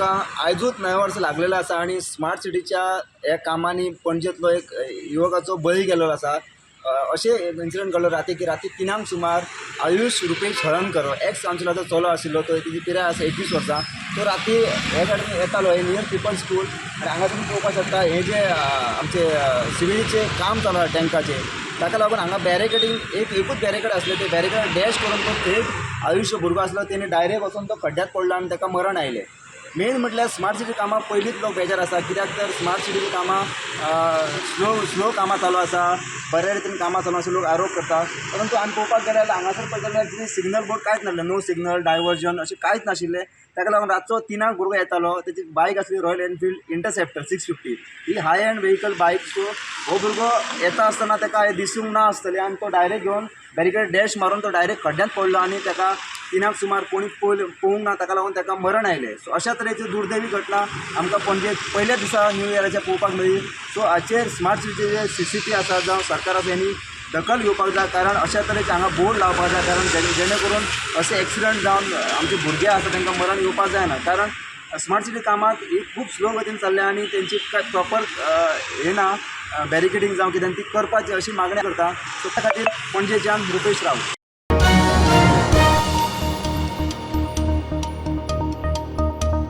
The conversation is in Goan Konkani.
आमकां आयजूच नवें वर्स लागलेलें आसा आनी स्मार्ट सिटीच्या ह्या कामांनी पणजेंतलो एक युवकाचो बळी गेल्लो आसा. अशें इन्सिडंट घडलो राती की राती 3 सुमार आयुष रुपेश हळर्णकर, एक्स कावन्सिलराचो चलो आशिल्लो तो, तेजी पिराय आसा 21 वर्सां. तो राती हे कडेन येतालो, हे नियर पिपल स्कूल. आनी हांगासून पळोवपाक शकता, हे जे आमचे सिवीचे काम चालू आसा टँकाचें, ताका लागून हांगा बॅरिकेडींग एक एकूच बॅरिकेड आसलें. ते बॅरिकेड डॅश करून तो थेट आयुश्य भुरगो आसलो, तेणे डायरेक्ट वचून तो खड्ड्यांत पडलो आनी ताका मरण आयलें. मेन म्हटल्यार स्मार्ट सिटी कामां पयलींच लोक बेजार आसा, कित्याक तर स्मार्ट सिटीची कामां स्लो स्लो कामां चालू आसा, बऱ्या रितीन कामां चालू आसा लोक आरोप करता. परंतु आमी पळोवपाक गेल्यार हांगासर पळयत जाल्यार कितें सिग्नल बोर्ड कांयच नासलें, नो सिग्नल डायवर्जन अशें कांयच नाशिल्लें. ताका लागून रातचो 3 भुरगो येतालो. तेजी बायक आसली royal Enfield interceptor 650, he high and vehicle bike. So हो भुरगो येता आसतना ताका हें दिसूंक ना आसतलें आनी तो डायरेक्ट घेवन बॅरिकेड डॅश मारून तो डायरेक्ट खड्ड्यांत पडलो आनी ताका 3 सुमार कोणी पळयलें पळोवंक ना, ताका लागून ताका मरण आयलें. सो अशा तरेची दुर्दैवी घटना आमकां पणजे पयल्याच दिसा न्यू इयराच्या पळोवपाक मेळ्ळी. सो हाचेर स्मार्ट सिटीचे जे सीसीपी आसा जावं सरकार आसा, हेणी दखल घेवपाक जाय, कारण अशा तरेचे हांगा बोर्ड लावपाक जाय, कारण जेणे करून अशे एक्सिडंट जावन आमचे भुरगे आसा तांकां मरण येवपाक जायना. कारण स्मार्ट सिटी कामाक ही खूब स्लो गतीन चल्ल्या आनी तेंची काय प्रॉपर हे ना, बॅरिकेडींग जावं कितें ती करपाची अशी मागणी करता. सो त्या खातीर पणजेच्यान रुपेश राऊत.